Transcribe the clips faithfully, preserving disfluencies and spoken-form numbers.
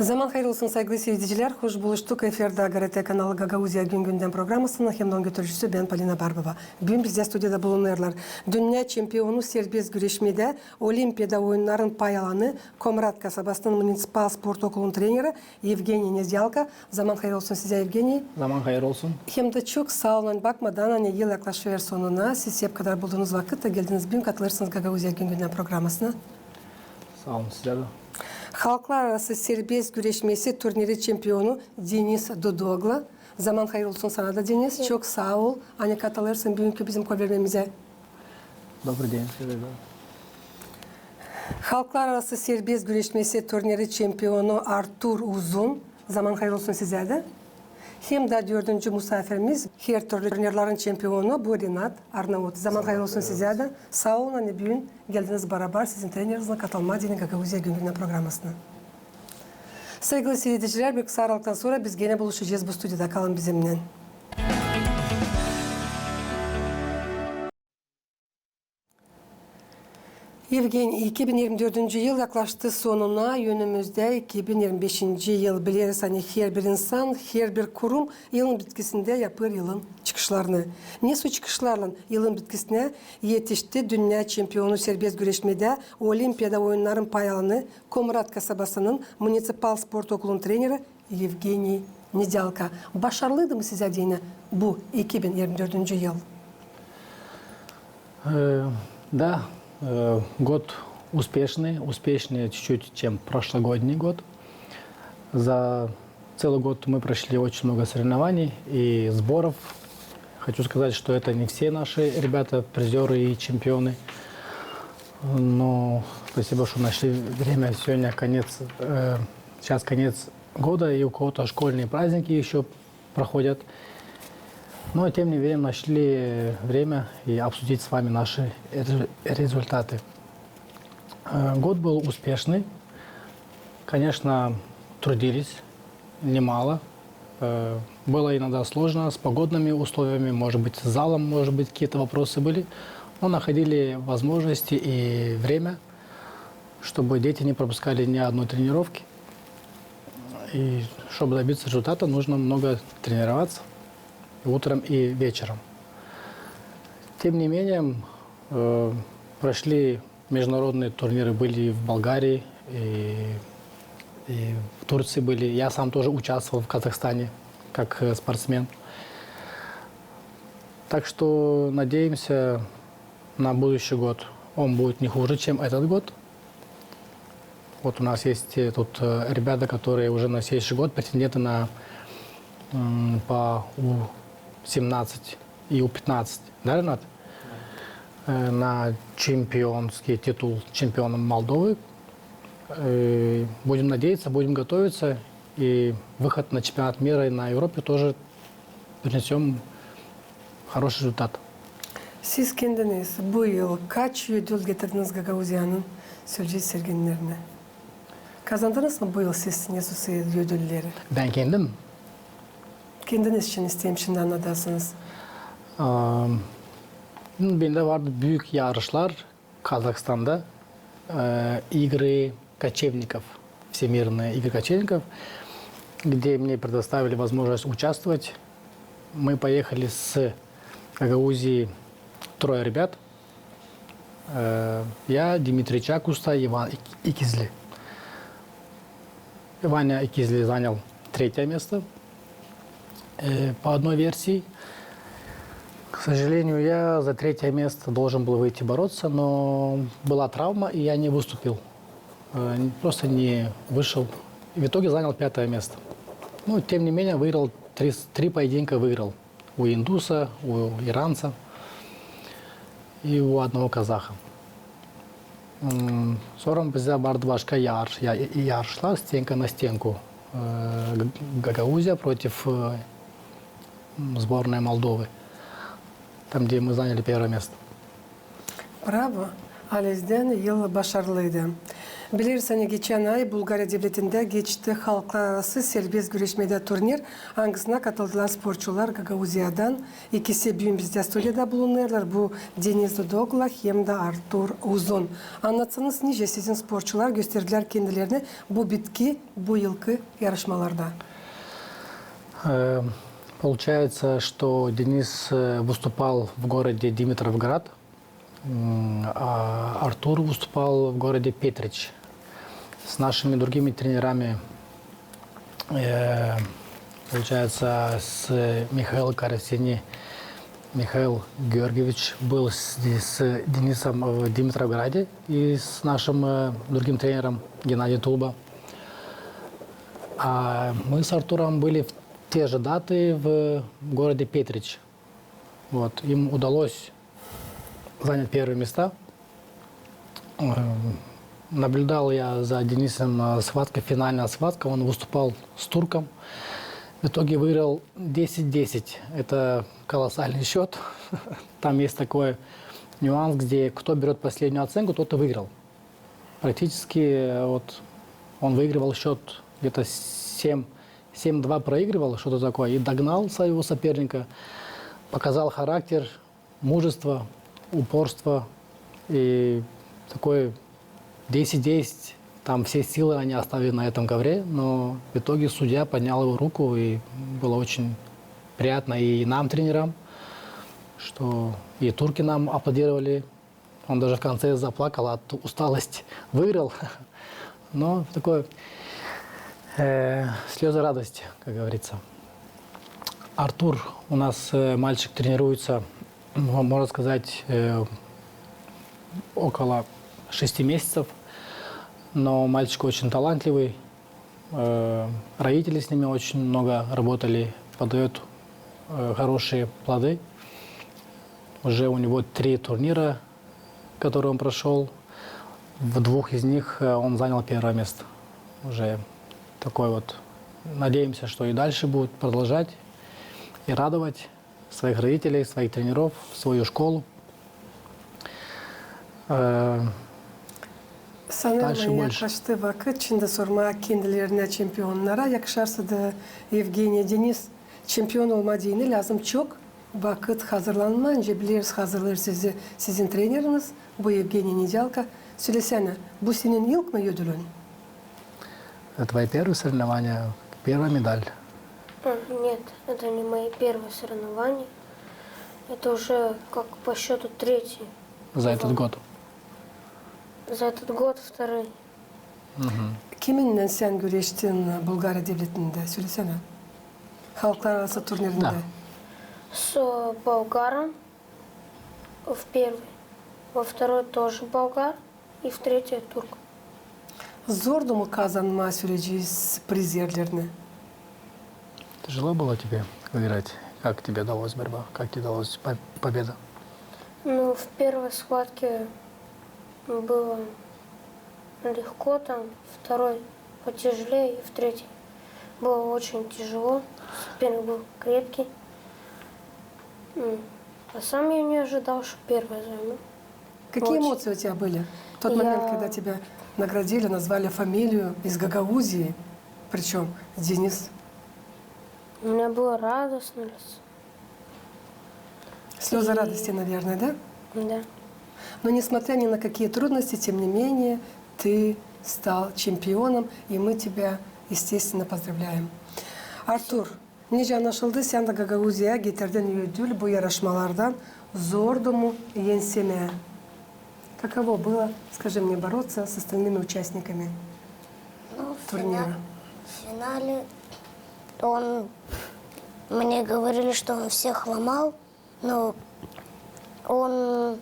Zaman hayır olsun, saygılı siiredicilär. Hoş buluştuk. Efirdä GRT kanalı Gagauziya gün-gündän programasının hem dä onun götürücüsü bän, Polina Barbova. Büün bizdä studiyada bulunêrlar dünnä çempionu serbest güreşmedä, Olimpiyada oyunnarın pay alanı, Komrat kasabasının municipal sport okulun treneri Evgeniy Nedälka. Zaman hayır olsun sizä, Evgeniy. Zaman hayır olsun. Hem dä çok saa olun, bakmadan, ani yıl yaklaşêr sonuna, siz hep kadar buldunuz vakıt da geldiniz büün, katılêrsınız Gagauziya gün-gündän programasına. Saa olun sizä dä. Halklararası serbest güreşmesi turniri çempionu Denis Dudoglu. Zaman hayır olsun sana da, Denis. Çok saa ol, ani katılêrsın büünkü bizim kovermemizä. Добрый день, Середа. Halklararası serbest güreşmesi turniri çempionu Artur Uzun. Zaman hayır olsun sizä dä. Hem dä dördüncü musaafirimiz, her türlü turnirlerin çempionu, bu Rinat Arnaut. Zaman hayır olsun sizä dä. Saa olun, ani büün geldiniz barabar sizin trenerinizlän katılmaa deyni Gagauziya gün-gündän programasına. Saygılı siiredicilär, bir kısa aralıktan sora biz genä buluşacez bu studiyada. Kalın bizimnän. Evgeniy, iki bin irmi dördüncü yıl yaklaştı sonuna, önümüzdä iki bin irmi beşinci yıl. Bileriz, ani herbir insan, herbir kurum yılın bitkisindä yapêr yılın çıkışlarını. Ne su çıkışlarlan yılın bitkisinä etişti dünnä çempionu serbest güreşmedä, Olimpiyada oyunnarın pay alanı, Komrat kasabasının municipal sport okulun treneri Evgeniy Nedälka. Başarılıydı mı sizä deyni bu iki bin irmi dördüncü yıl? Э, да, э, год успешный, успешнее чуть-чуть, чем прошлогодний год. За целый год мы прошли очень много соревнований и сборов. Хочу сказать, что это не все наши ребята призёры и чемпионы. Но спасибо, что нашли время сегодня, конец, э, сейчас конец года, и у кого-то школьные праздники ещё проходят. Но, тем не менее, нашли время и обсудить с вами наши ре-, результаты. Э, год был успешный. Конечно, трудились немало. Э, было иногда сложно с погодными условиями, может быть, с залом, может быть, какие-то вопросы были. Но находили возможности и время, чтобы дети не пропускали ни одной тренировки. И чтобы добиться результата, нужно много тренироваться и утром, и вечером. Тем не менее, э, прошли международные турниры, были и в Болгарии, и, и в Турции были. Я сам тоже участвовал в Казахстане как, э, спортсмен. Так что надеемся, на будущий год он будет не хуже, чем этот год. Вот у нас есть, э, тут, э, ребята, которые уже на следующий год претенденты на, м, по У семнадцать и У пятнадцать. Да, Ренат? Э, на чемпионский титул, чемпионом Молдовы. Э, будем надеяться, будем готовиться. И выход на чемпионат мира и на Европе тоже принесём хороший результат. Siz kendiniz bu yıl kaç ödül getirdiniz Gagauziyanın sölecek sergenerinä? Kazandınız mı bu yıl siz nesoy ödülleri? Bän kendim? Kendiniz için isteerim şindi annadasınız. Am, bendä vardı büük yarışlar Kazahstanda, э, Игры кочевников, Всемирные игры кочевников, где мне предоставили возможность участвовать. Мы поехали с Гагаузии трое ребят. Э, я, Дмитрий Чакуста и Иван Ик-, Икизли. Ваня Икизли занял третье место, э, по одной версии. К сожалению, я за третье место должен был выйти бороться, но была травма, и я не выступил. Э, н-, просто не вышел. И в итоге занял пятое место. Ну, тем не менее, выиграл три с-, три поединка выиграл. У индуса, у иранца и у одного казаха. М, сора bizdä vardı başka yarış, ya-, yarışlar стенка на стенку. Э, Г-, Гагаузия против, э, м, сборной Молдовы. Там, где мы заняли первое место. Bravo. Halizdän yıl başarılıydı. Bileriz, ani geçän ay Bulgariya devletindä geçti halklararası serbest güreşmedä turnir, angısına katıldılar sportçular Gagauziyadan. İkisi büün bizdä studiyada bulunêrlar. Bu Deniz Dudogla hem dä Artur Uzun. Annatsanız, nicä sizin sportçular gösterdilär kendilerini bu bitki, bu yılkı yarışmalarda? Э, Получается, что Денис э, выступал в городе Димитровград, м, а Артур выступал в городе Петрич. С нашими другими тренерами, э, получается, с Михаилом Карасини, Михаил Георгиевич был с, с Денисом в Димитровграде и с нашим э, другим тренером Геннадием Тулба. А мы с Артуром были в те же даты в городе Петрич. Вот. Им удалось занять первые места. Э, Наблюдал я за Денисом э, схватка, финальная схватка. Он выступал с турком. В итоге выиграл десять десять. Это колоссальный счет. Там есть такой нюанс, где кто берет последнюю оценку, тот и выиграл. Практически э, вот он выигрывал счет где-то семь, семь два проигрывал, что-то такое, и догнал своего соперника, показал характер, мужество, упорство. И такое десять десять, там все силы они оставили на этом ковре, но в итоге судья поднял его руку, и было очень приятно и нам, тренерам, что и турки нам аплодировали. Он даже в конце заплакал от усталости. Выиграл, но такое э, слезы радости, как говорится. Артур у нас э, мальчик тренируется, м, можно сказать, э, около шести месяцев, но мальчик очень талантливый. Э, Родители с ними очень много работали, подает э, хорошие плоды. Уже у него три турнира, которые он прошёл. В двух из них э, он занял первое место. Уже такой вот. Надеемся, что и дальше будет продолжать и радовать своих родителей, своих тренеров, свою школу. Э, Sanırım, dальше больше. Yaklaştı vakıt. Şindi sormaa kendilerinä, çempionnara, yakışarsa da, Evgeniya, Denis, çempion olmaa deyni lääzım çok vakıt hazırlanmaa. Nicä bileriz, hazırlêêr sizi sizin treneriniz, bu Evgeniya Nedälka. Sölesänä, bu senin ilk mi ödülün? Это твои первые соревнования, первая медаль? А, нет, это не мои первые соревнования. Это уже как по счёту третьи. За этот год? За этот год вторые. Kiminnän sän güreştin Bulgariya devletindä? Sölesänä. Halklararası turnirindä. Да. С болгаром в первый, во второй тоже болгар и в третий турк. Zordu mu kazanmaa süreci, priz erlerini? Тяжело было тебе выиграть? Как тебе далась борьба? Как тебе далась по- победа? Ну, в первой схватке было легко, там, второй потяжелее и в третьей было очень тяжело. Соперник был крепкий. М, А сам я не ожидал, что первое займу. Какие эмоции у тебя были в тот момент, когда тебя наградили, назвали фамилию из Гагаузии, причём Денис? У меня было радостное лицо. Слёзы радости, наверное, да? Да. Но несмотря ни на какие трудности, тем не менее, ты стал чемпионом, и мы тебя, естественно, поздравляем. Артур, nicä annaşıldı, sän dä Gagauziyaya getirdin ödül bu yarışmalardan. Zordu mu ensemää? Каково было, скажи мне, бороться с остальными участниками турнира? Ну, в финале он, мне говорили, что он всех ломал, но он,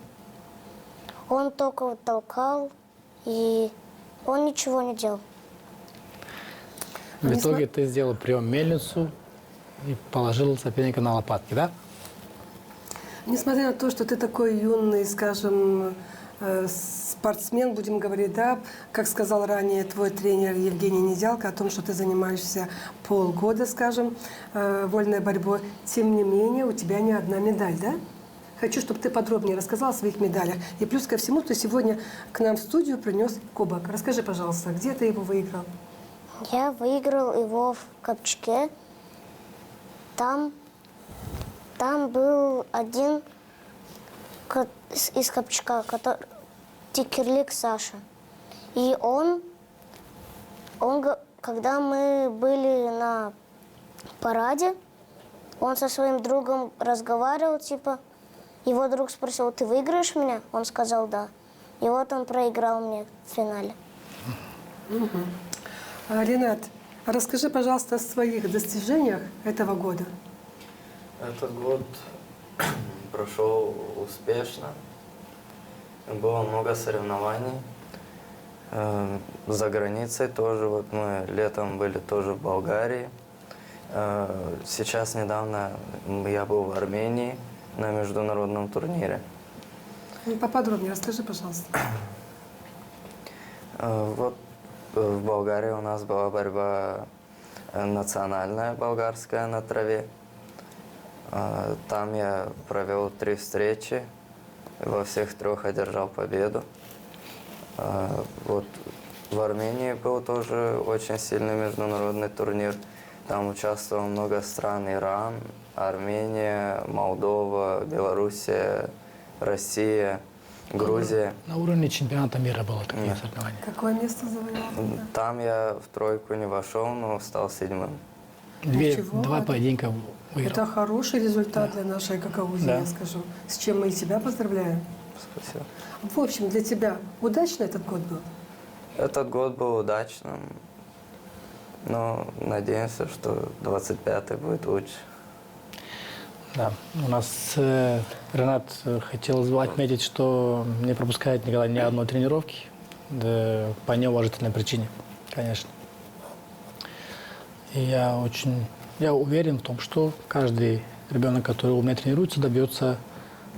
он только вот толкал, и он ничего не делал. В итоге ты сделал приём мельницу и положил соперника на лопатки, да? Несмотря на то, что ты такой юный, скажем, э, спортсмен, будем говорить, да, как сказал ранее твой тренер Евгений Недялко о том, что ты занимаешься полгода, скажем, э, вольной борьбой, тем не менее у тебя не одна медаль, да? Хочу, чтобы ты подробнее рассказал о своих медалях. И плюс ко всему, ты сегодня к нам в студию принёс кубок. Расскажи, пожалуйста, где ты его выиграл? Я выиграл его в Копчаке. Там, там был один ко-, с-, из Копчака, который Текерлик Саша. И он, он, г-, когда мы были на параде, он со своим другом разговаривал, типа, его друг спросил: «Ты выиграешь меня?» Он сказал: «Да». И вот он проиграл мне в финале. А, Ренат, расскажи, пожалуйста, о своих достижениях этого года. Этот год прошёл успешно. Было много соревнований. Э, за границей тоже. Вот мы летом были тоже в Болгарии. Э, сейчас недавно, м, я был в Армении на международном турнире. Ну, поподробнее расскажи, пожалуйста. Э, вот, э, в Болгарии у нас была борьба, э, национальная болгарская на траве. Э, там я провёл три встречи. Во всех трёх одержал победу. А, вот в Армении был тоже очень сильный международный турнир. Там участвовало много стран: Иран, Армения, Молдова, Белоруссия, Россия, Грузия. На уровне чемпионата мира было такие соревнования. Какое место завоевал тогда? Там я в тройку не вошёл, но стал седьмым. Ничего, два поединка выиграл. Это хороший результат для нашей Гагаузии, я скажу. С чем мы и тебя поздравляем. Спасибо. В общем, для тебя удачный этот год был? Этот год был удачным, но надеемся, что двадцать пятый будет лучше. Да, у нас, э, Ренат, э, хотел отметить, что не пропускает никогда ни одной тренировки, да, по неуважительной причине, конечно. И я очень, я уверен в том, что каждый ребёнок, который у меня тренируется, добьётся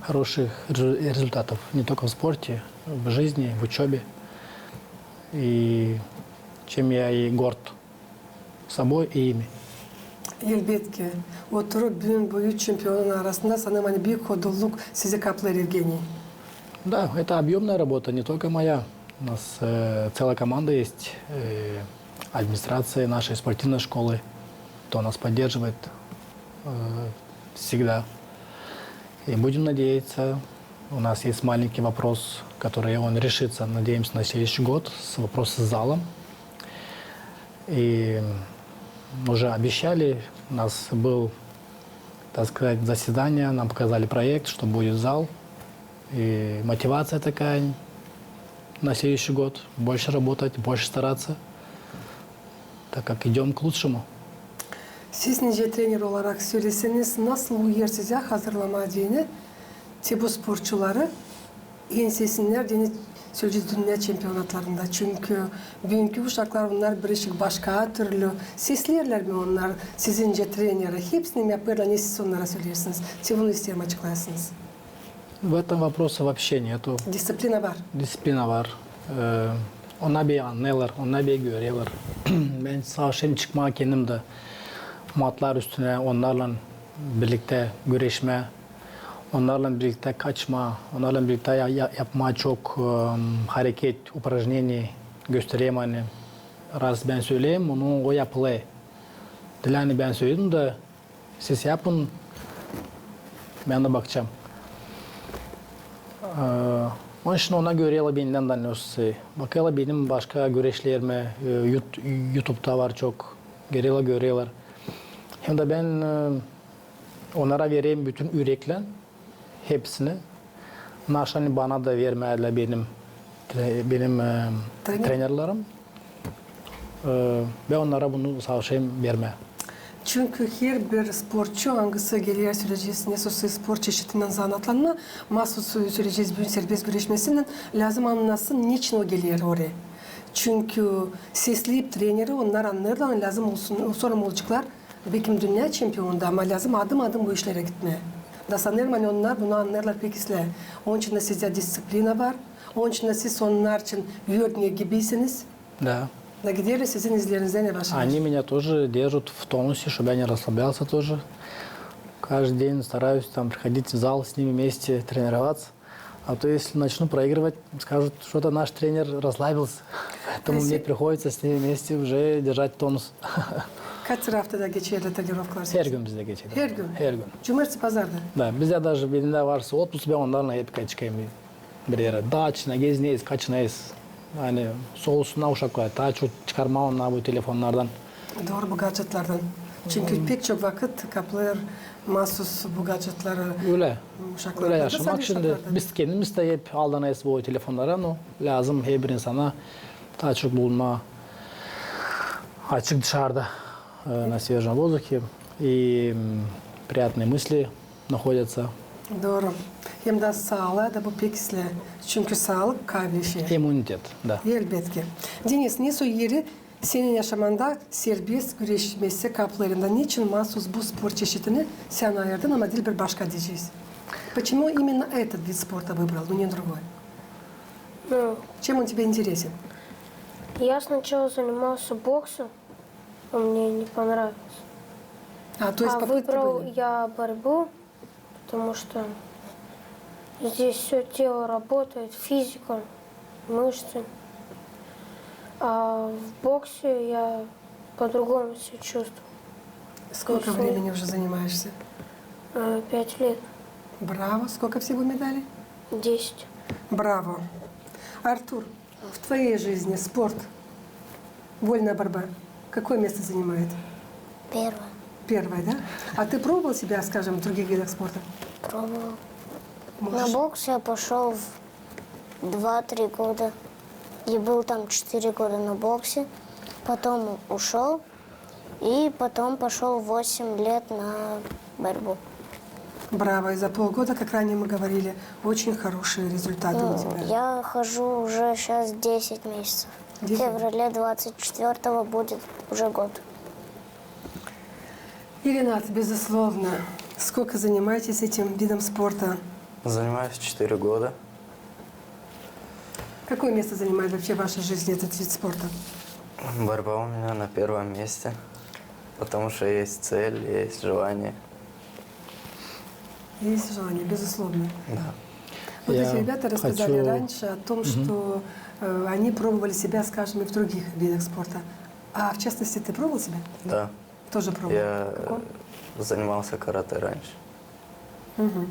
хороших резу-, результатов. Не только в спорте, в жизни, в учёбе. И чем я и горд собой и ими. Elbetki, oturup büün bu üç çempionun arasında sanêrım, ani büük hodulluk sizi kaplêêr, Evgeniy. Да, это объёмная работа, не только моя. У нас, э, целая команда есть, э, администрация нашей спортивной школы, кто нас поддерживает, э, всегда. И будем надеяться, у нас есть маленький вопрос, который он решится, надеемся, на следующий год, с, вопрос с залом. И уже обещали, у нас был, так сказать, заседание, нам показали проект, что будет зал. И мотивация такая на следующий год. Больше работать, больше стараться, так как идём к лучшему. Siz nicä trener olarak söleseniz, nasıl uyêr sizä hazırlamaa deyni te bu sportçuları, ensesinlär deyni, söleyecez, dünnä çempionatlarında? Çünkü büünkü uşaklar, onnar birazçık başka türlü. Sesleerlär mi onnar sizi nicä treneri? Hepsini mi yapêrlar, ne siz onnara söleersiniz? Te bunu isteerim açıklayasınız. В этом вопросе вообще нету. Disciplina var. Disciplina var. Ee, onnar beni annêêrlar, onnar beni görerlär. Bän savaşêrım çıkmaa kendim dä matlar üstünä, onnarlan birliktä güreşmää, onnarlan birliktä kaçmaa, onnarlan birliktä ya-, ya-, yapmaa çok, em, hareket, упражнений göstererim, ani raz bän söleerim, onu o yapêr. Diil ani bän söledim dä, siz yapın, bän dä bakacam. Ee, onun için onnar görerlär bendän dä ne olsa. Bakêrlar benim başka güreşlerimä, e, Yut-, YouTube'da var çok. Görerlär, görerlär. Hem dä bän, e, onnara vererim bütün üreklän. Hepsini. Naşani bana da vermedilär benim, tre-, benim, e, trenerlerim. E, bän onnara bunu savaşêrım vermää. Çünkü herbir sportçu, angısı geler, söleyecez, ne sosa sport çeşitindän zanaatlanma, masa sö-, söleyecez büün serbest güreşmesindän, lääzım annasın, neçin o geler oraya. Çünkü sesleyip treneri, onnar annêêrlar, lääzım olsun, sora olaceklar bekim dünnä çempionu da, ama lääzım adım-adım bu işlerä gitmää. Da sanêrım, ani onnar bunu annêêrlar pek islää. Onun için dä sizdä disciplina var. Onun için dä siz onnar için örnek gibiysiniz. Да. Da giderlär sizin izlerinizdän yavaş-yavaş. Они меня тоже держат в тонусе, чтоб я не расслаблялся тоже. Каждый день стараюсь там приходить в зал, с ними вместе тренироваться. А то, если начну проигрывать, скажут, что-то наш тренер расслабился. Поэтому мне приходится с ними вместе уже держать тонус. Kaç sıra aftada geçer trenirovkalar? Her gün bizdä geçer. Her gün? Her gün. Cumartesi, pazarda? Da, bizdä даже birindä varsa otpusku, bän onnarlan hep kaçkayım bir erä. Taa çıkmaa, gezmää, kaçmaa. Ani soğusunnar uşaklar, taa çok çıkarmaa onnarı bu telefonnardan. Dooru, bu gadjetlardan. Çünkü pek çok vakıt kaplêêr maasuz bu gadjetları uşaklardan. Ölä yaşamak şindi. Biz kendimiz dä hep aldanêrız bu telefonnara, no lääzım herbir insana taa çok bulunmaa açık dışarda, e, на свежем воздухе, и, м, приятные мысли находятся. Dooru. Hem dä saalıa da bu pek islää. Çünkü saalık kaaveli şey. İmmunitet, da. Elbetki. Denis, nesoy eri senin yaşamanda serbest güreşmesi kaplêêr? Neçin maasuz bu sport çeşidini sän ayırdın, ama diil bir başka, deyecez? Почему именно этот вид спорта выбрал, но не другой? Ну, чем он тебе интересен? Я сначала занимался боксом, но мне не понравилось. А, то есть попытки были? А выбрал я борьбу, потому что здесь всё тело работает, физика, мышцы. А в боксе я по-другому себя чувствую. Сколько времени уже занимаешься? Э, пять лет. Браво. Сколько всего медалей? Десять. Браво. Артур, в твоей жизни спорт, вольная борьба, какое место занимает? Первое. Первое, да? А ты пробовал себя, скажем, в других видах спорта? Пробовал. На бокс я пошёл в два-три года. И был там четыре года на боксе. Потом ушёл. И потом пошёл восемь лет на борьбу. Браво! И за полгода, как ранее мы говорили, очень хорошие результаты у тебя. Ну, я хожу уже щас десять месяцев. Десять? В феврале двадцать четвёртого будет уже год. И Ренат, безусловно, сколько занимаетесь этим видом спорта? Занимаюсь четыре года. Какое место занимает вообще в вашей жизни этот вид спорта? Борьба у меня на первом месте, потому что есть цель, есть желание. Есть желание, безусловно. Да. Вот эти ребята рассказали раньше о том, что, э, они пробовали себя, скажем, и в других видах спорта. А в частности, ты пробовал себя? Да. Тоже пробовал? Я занимался каратэ раньше. Мгм.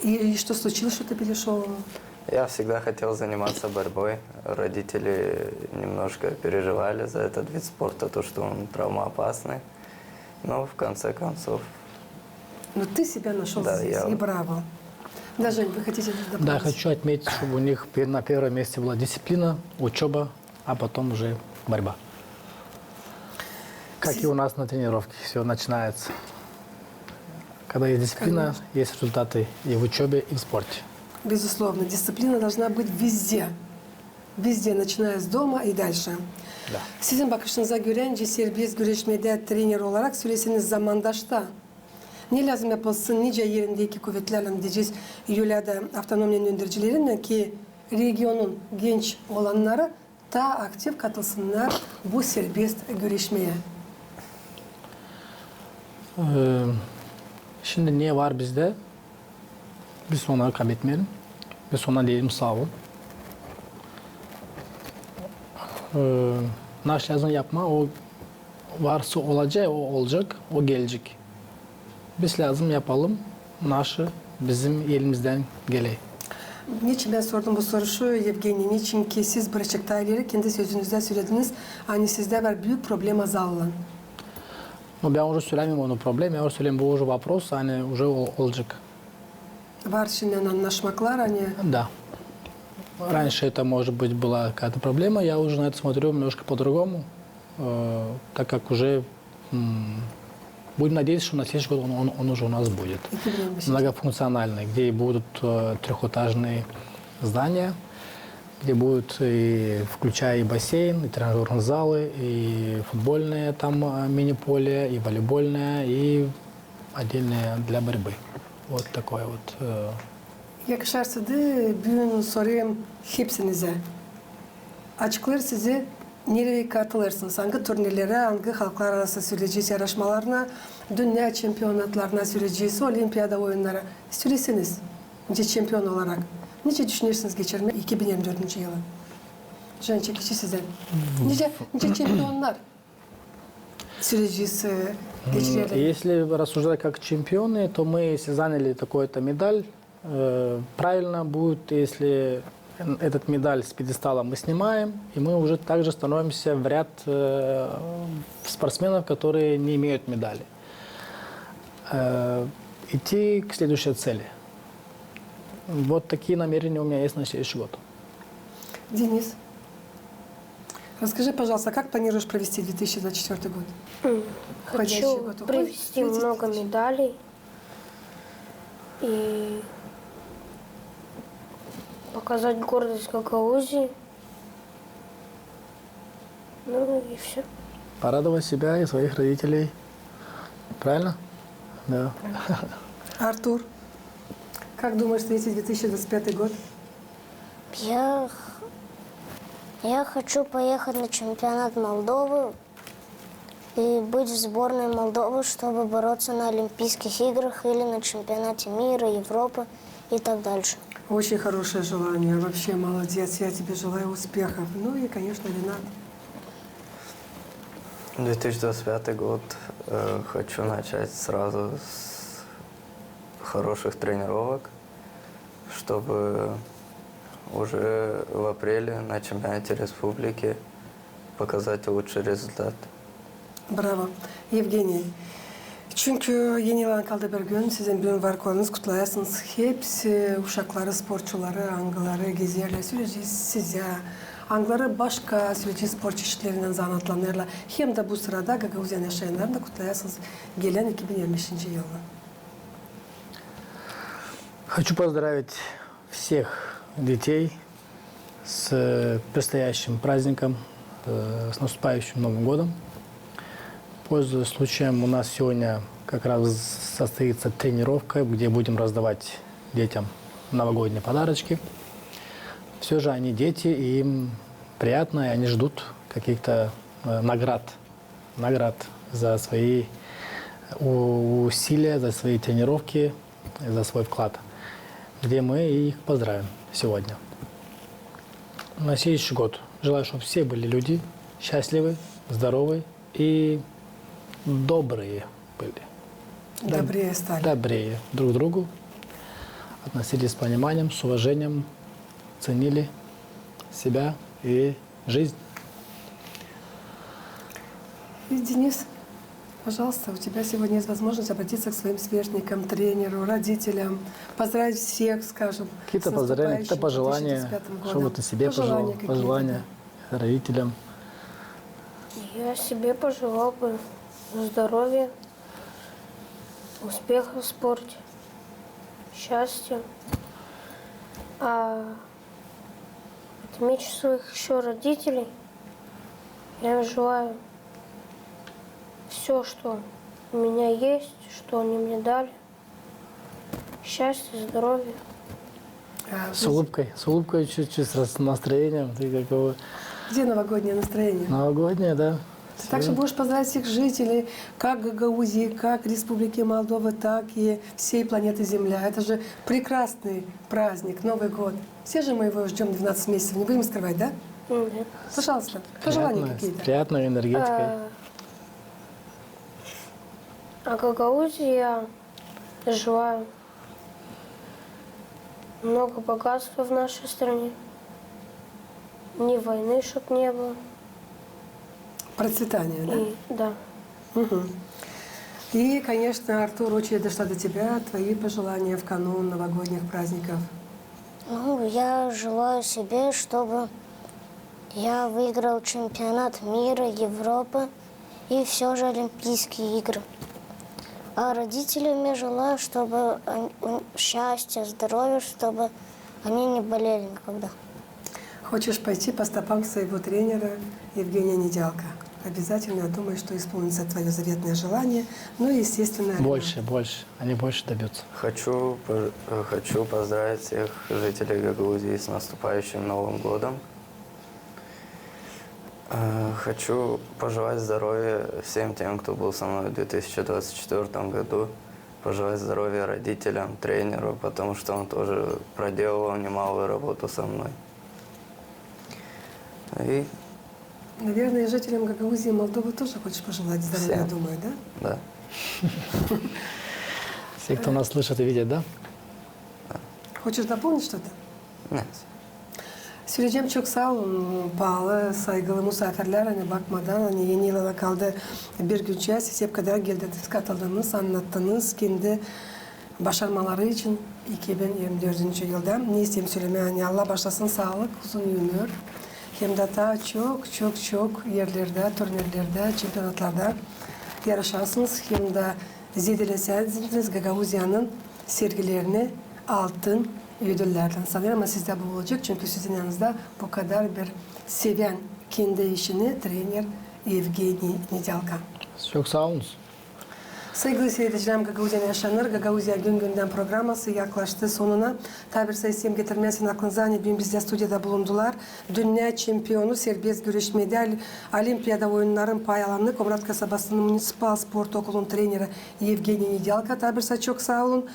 И, и что случилось, что ты перешёл? Я всегда хотел заниматься борьбой. Родители немножко переживали за этот вид спорта, то, что он травмоопасный. Но в конце концов... Но ты себя нашёл здесь, и браво. Да, Жень, вы хотите дополнить? Да, хочу отметить, что у них пе-, на первом месте была дисциплина, учёба, а потом уже борьба. Как и у нас на тренировке, всё начинается. Когда есть дисциплина, есть результаты и в учёбе, и в спорте. Безусловно, дисциплина должна быть везде. Везде, начиная с дома и дальше. Да. Sizin bakışınıza görä, serbest güreşmedä trener olarak söläseniz, zamandaşta ne lääzım yapılsın, nicä erindeki kuvetlärlän, deyecez, ölä dä avtonomiyanın öndercilerinnän, ki regionun genç olannarı taa aktiv katılsınnar bu serbest güreşmeyä? Ee, şindi ne var bizdä, biz onnarı kaybetmeyelim. Biz onnara deyelim saa olun. Ee, naşı lääzım yapmaa, o varsa olacek, o olacek, o gelecek. Biz lääzım yapalım naşı bizim elimizdän geler. Neçin bän sordum bu soruşu, Yevgeniy? Neçin ki siz birazcık taa ileri kendi sözünüzdä sölediniz, ani sizdä var büük problema zallan. Ну, bän уже sölämeerim onu problema, bän уже sölämeerim, bu уже вопрос, ani уже o-, olacek. Var şindän annaşmaklar, ani... Да. Раньше это, может быть, была какая-то проблема, я уже на это смотрю немножко по-другому, э, так как уже М, будем надеяться, что на следующий год он, он, он уже у нас будет. Многофункциональный, где и будут, э, трёхэтажные здания, где будут, и, включая и бассейн, и тренажёрные залы, и футбольное там, э, мини-поле, и волейбольное, и отдельное для борьбы. Вот такое вот, э. Yakışarsa da büün sorêrım hepsinizä. Açıklêêr sizä Nereyi katılêrsınız? Angı turnirlerä, angı halklararası söleyecez yarışmalarına, dünnä çempionatlarına söleyecez, olimpiyada oyunnara? Söleseniz, nicä çempion olarak, nicä düşünersiniz geçirmää iki bin irmi dördüncü yılı? Can çekici sizä. Nicä, nicä çempionnar söleyecez, e, geçirerlär? Если рассуждать как чемпионы, то мы, если заняли такой-то медаль, э, правильно будет, если этот медаль с пьедестала мы снимаем, и мы уже также становимся в ряд, э, спортсменов, которые не имеют медали. Э, идти к следующей цели. Вот такие намерения у меня есть на следующий год. Денис, расскажи, пожалуйста, как планируешь провести две тысячи двадцать четвёртый год? М, Уходящий хочу год уходит, привезти впереди много две тысячи. Медалей и показать гордость Гагаузии. Ну и всё. Порадовать себя и своих родителей. Правильно? Да. Артур, как думаешь встретить две тысячи двадцать пятый год? Я х-, я хочу поехать на чемпионат Молдовы и быть в сборной Молдовы, чтобы бороться на Олимпийских играх или на чемпионате мира, Европы и так дальше. Очень хорошее желание. Вообще молодец. Я тебе желаю успехов. Ну и, конечно, Ренат. Две тысячи двадцать пятый год, э, хочу начать сразу с хороших тренировок, чтобы уже в апреле на чемпионате республики показать лучший результат. Bravo. Evgeniy. Çünkü eni yıldan kaldı bir gün, sizin büün var olmanız, kutlayasınız hepsi uşakları, sportçuları, angıları gezerlär, söleyecez sizä, angıları başka, söleyecez sport çeşitlerinnän zanaatlanêrlar. Hem dä bu sırada Gagauziyanın yaşayannarını da kutlayasınız gelän iki bin irmi beşinci yılı. Хочу поздравить всех детей с предстоящим праздником, э, с наступающим Новым годом. Пользуясь случаем, у нас сегодня как раз состоится тренировка, где будем раздавать детям новогодние подарочки. Всё же они дети, и им приятно, и они ждут каких-то, э, наград, наград за свои у-, усилия, за свои тренировки, за свой вклад, где мы их поздравим сегодня. На следующий год желаю, чтобы все были люди счастливы, здоровы и добрые были. Доб-, добрее стали. Добрее друг к другу, относились с пониманием, с уважением, ценили себя и жизнь. И, Денис, пожалуйста, у тебя сегодня есть возможность обратиться к своим сверстникам, тренеру, родителям, поздравить всех, скажем, с наступающим две тысячи двадцать пятым годом. Какие-то поздравления, какие-то пожелания, что бы ты себе пожелал, пожелания родителям? Я себе пожелал бы здоровья, успехов в спорте, счастья. А отмечу своих ещё родителей. Я им желаю всё, что у меня есть, что они мне дали. Счастья, здоровья. А, с улыбкой, с улыбкой, чуть-чуть, с настроением. Ты какого? Где новогоднее настроение? Новогоднее, да. Ты также будешь поздравить всех жителей, как Гагаузии, как Республики Молдова, так и всей планеты Земля. Это же прекрасный праздник, Новый год. Все же мы его ждём двенадцать месяцев, не будем скрывать, да? Мгм. Пожалуйста, пожелания какие-то. Приятной энергетикой. А, а Гагаузии я желаю много богатства в нашей стране. Ни войны, чтоб не было. Процветание, да? И, да. Мгм. И, конечно, Артур, очередь дошла до тебя. Твои пожелания в канун новогодних праздников. Ну, я желаю себе, чтобы я выиграл чемпионат мира, Европы и всё же Олимпийские игры. А родителям я желаю, чтобы они, у, счастья, здоровья, чтобы они не болели никогда. Хочешь пойти по стопам своего тренера Евгения Недялко? Обязательно, я думаю, что исполнится твоё заветное желание. Ну и, естественно, Ренат. Больше, больше. Они больше добьются. Хочу по-, э, хочу поздравить всех жителей Гагаузии с наступающим Новым годом. Э, Хочу пожелать здоровья всем тем, кто был со мной в две тысячи двадцать четвёртом году. Пожелать здоровья родителям, тренеру, потому что он тоже проделывал немалую работу со мной. И Наверное, жителям Гагаузии и Молдовы тоже хочешь пожелать здоровья, Всем. Думаю, да? Да. Все, кто нас слышит и видит, да? Хочешь дополнить что-то? Нет. Söyleyecäm, çok saa olun, paalı, saygılı musaafirlär, ani bakmadan, ani Eni yılına kaldı bir güncää, siz hep kadar geldiniz, katıldınız, annattınız kendi başarmaları için iki bin yirmi dördüncü yılda. Ne isteerim sölemää, ani Allah baaşlasın saalık, uzun ömür. Hem dä taa çok, çok, çok erlerdä, turnirlerdä, çempionatlarda yarışasınız, hem dä zedeleseniz Gagauziyanın sergilerini altın ödüllerlän. Sanêrım, ama sizdä bu olacek, çünkü sizin yanınızda bu kadar bir sevän kendi işini trener Evgeniy Nedälka. Çok saa olun. Saygılı siiredicilerim, Gagauziya yaşanêr, Gagauziya gün-gündän programması yaklaştı sonuna. Taa bir sayı isteerim getirmää sizin aklınıza, ani büün bizdä studiyada bulundular dünnä çempionu serbest güreşmedä, Olimpiyada oyunnarın pay alanı, Komrat kasabasının municipal sport okulun treneri Evgeniy Nedälka. Taa bir sayı çok saa olun.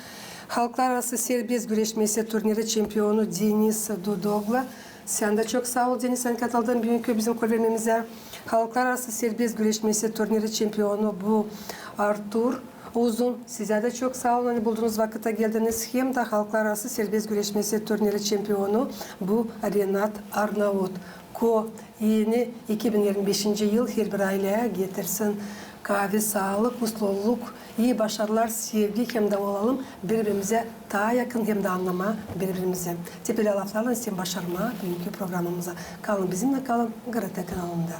Halklararası serbest güreşmesi turniri çempionu Denis Dudoglu. Sän dä çok saa ol, Denis, sän katıldın büünkü bizim körbermemizä. Halklararası serbest güreşmesi turniri çempionu bu Artur Uzun. Sizä dä çok saa olun, ani buldunuz vakıt da geldiniz. Hem dä halklararası serbest güreşmesi turniri çempionu bu Renat Arnaut. Ko eni iki bin yirmi beşinci yıl herbir aylää getirsin kavi, saalık, uslulluk, ii başarılar, sevgi hem dä olalım biri-birimizä taa yakın hem dä annamaa biri-birimizi. Te bölä laflarlan isteerim başarmaa büünkü programamızı. Kalın bizimnän, kalın GRT kanalında.